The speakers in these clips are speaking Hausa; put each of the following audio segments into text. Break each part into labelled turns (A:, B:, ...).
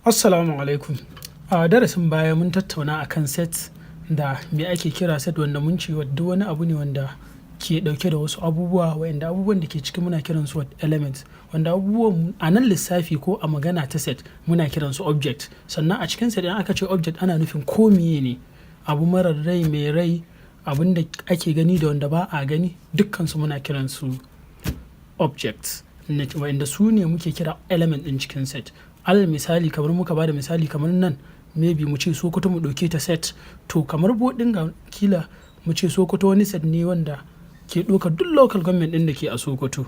A: Assalamu alaikum. A darasin baya mun tattauna akan set da me ake kira set, wanda mun ce duk wani abu ne wanda ke ɗauke da wasu abubuwa, wa'inda abubuwan da ke ciki muna kiransu elements, wanda abubuwan a nan lissafi ko a magana ta set muna kiransu object. Sannan a cikin set, idan aka ce object, ana nufin ko meye ne, abu marar rai, mai rai, abun da ake gani da wanda ba a gani, dukkansu muna kiransu objects, wa'inda su ne muke kira element ɗin cikin set. Alal misali, kamar muka bada misali, kamar nan maybe mu ce Sokoto, mu ɗauke ta set. To, kamar Bodinga, kila mu ce Sokoto wani set ne wanda ke ɗaukar duk local government ɗin da ke a Sokoto.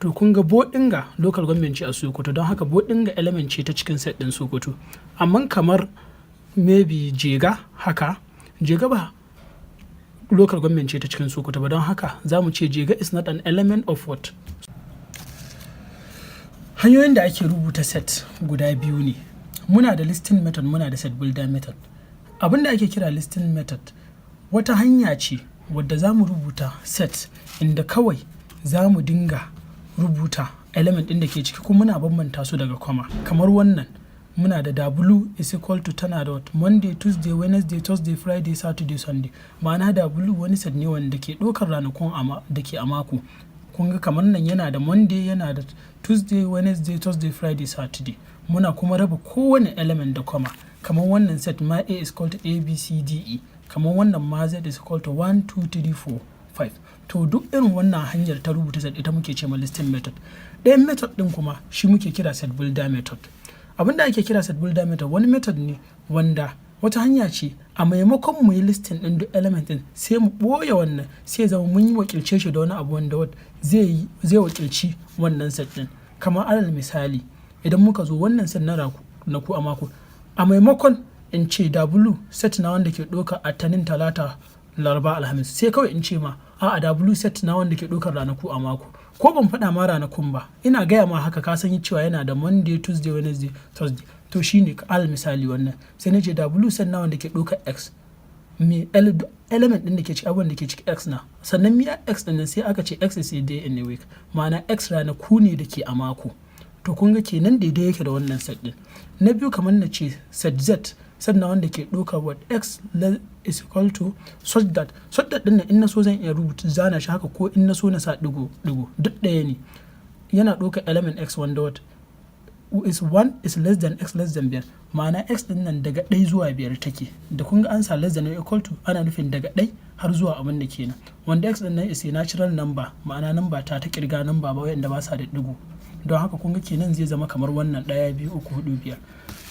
A: To, kun ga Bodinga local government ce a Sokoto, don haka Bodinga element ce ta cikin set ɗin Sokoto. Amma kamar maybe Jega haka, Jega ba local government ce ta cikin Sokoto ba, don haka za mu ce Jega is not an element of what? Hanyoyin da ake rubuta set guda biyu ne. Muna da listing method, muna da set builder method. Abin da ake kira listing method wata hanya ce wadda za mu rubuta set inda kawai za mu dinga rubuta element ɗin da ke ciki, kuma muna bambanta su daga comma. Kamar wannan, muna da W is equal to, tana da Monday, Tuesday, Wednesday, Thursday, Friday, Saturday, Sunday. Ma'ana, W wani set ne wanda ke ɗaukar ranakun da ke a mako. Kun ga kamar nan yana da Monday, yana da Tuesday, Wednesday, Thursday, Friday, Saturday. Muna kuma raba kowane element da comma. Kamar wannan set ma, A is equal to A, B, C, D, E. Kamar wannan ma, Z is equal to 1, 2, 3, 4, 5. To, duk irin wannan hanyar ta rubuta set ita muke ce ma listing method. Ɗayan method ɗin kuma shi muke kira set builder method. Abin da ake kira set builder method wani method ne wanda wata hanya ce, a maimakon mu yi listing ɗin duk element ɗin, sai mu ɓoye wannan, sai ya zama mun yi wakilce shi da wani abu wanda zai wakilci wannan set ɗin. Kamar alal misali, idan muka zo wannan set na ranaku a mako, a maimakon in ce W set na wanda ke ɗauka Attanin, Talata, Laraba, Alhamis, sai kawai in ce ma a'a, W set na wanda ke ɗaukar ranaku a mako. Ko ban faɗa ma ranakun ba, ina gaya ma haka, ka san cewa yana da Monday, Tuesday, Wednesday, Thursday. To, shine alal misali wannan, sai na ce W set na wanda ke ɗaukar x, me element ɗin da ke ciki, abubuwan da ke ciki x na. Sannan mi x ɗin nan? Sai aka ce x is a day in a week, ma'ana x ranaku ne da ke a mako. To, kun ga kenan daidai yake da wannan set ɗin. Na biyu, kamar na ce set z, set na wanda ke ɗaukar what? X is equal to such that, such that ɗin nan, in na so zan iya rubuta zana shi haka, ko in na so na sa ɗigo ɗigo, duk ɗaya ne. Yana ɗaukar element x wanda what? Is 1 is less than x less than 5, ma'ana x ɗin nan daga 1 zuwa 5 take. Da kun ga an sa less than or equal to, ana nufin daga 1 har zuwa abin da kenan, wanda x ɗin nan is a natural number, ma'ana number ta kirga, number ba wayanda ba sa da ɗigo. Don haka kun ga kenan zai zama kamar wannan: 1, 2, 3, 4, 5.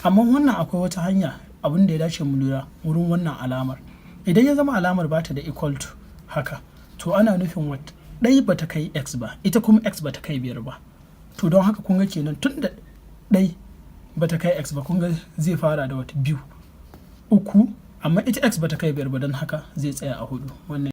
A: Amma wannan akwai wata hanya, abin da ya dace mu lura wurin wannan alamar: idan ya zama alamar bata da equal to haka, to ana nufin what? 1 bata kai x ba, ita kuma x bata kai 5 ba. To, don haka kun ga kenan tun da 1 bata kai x ba, kun ga zai fara da wata biyu, uku, amma ita x bata kai 5 ba, don haka zai tsaya a hudu. Wannan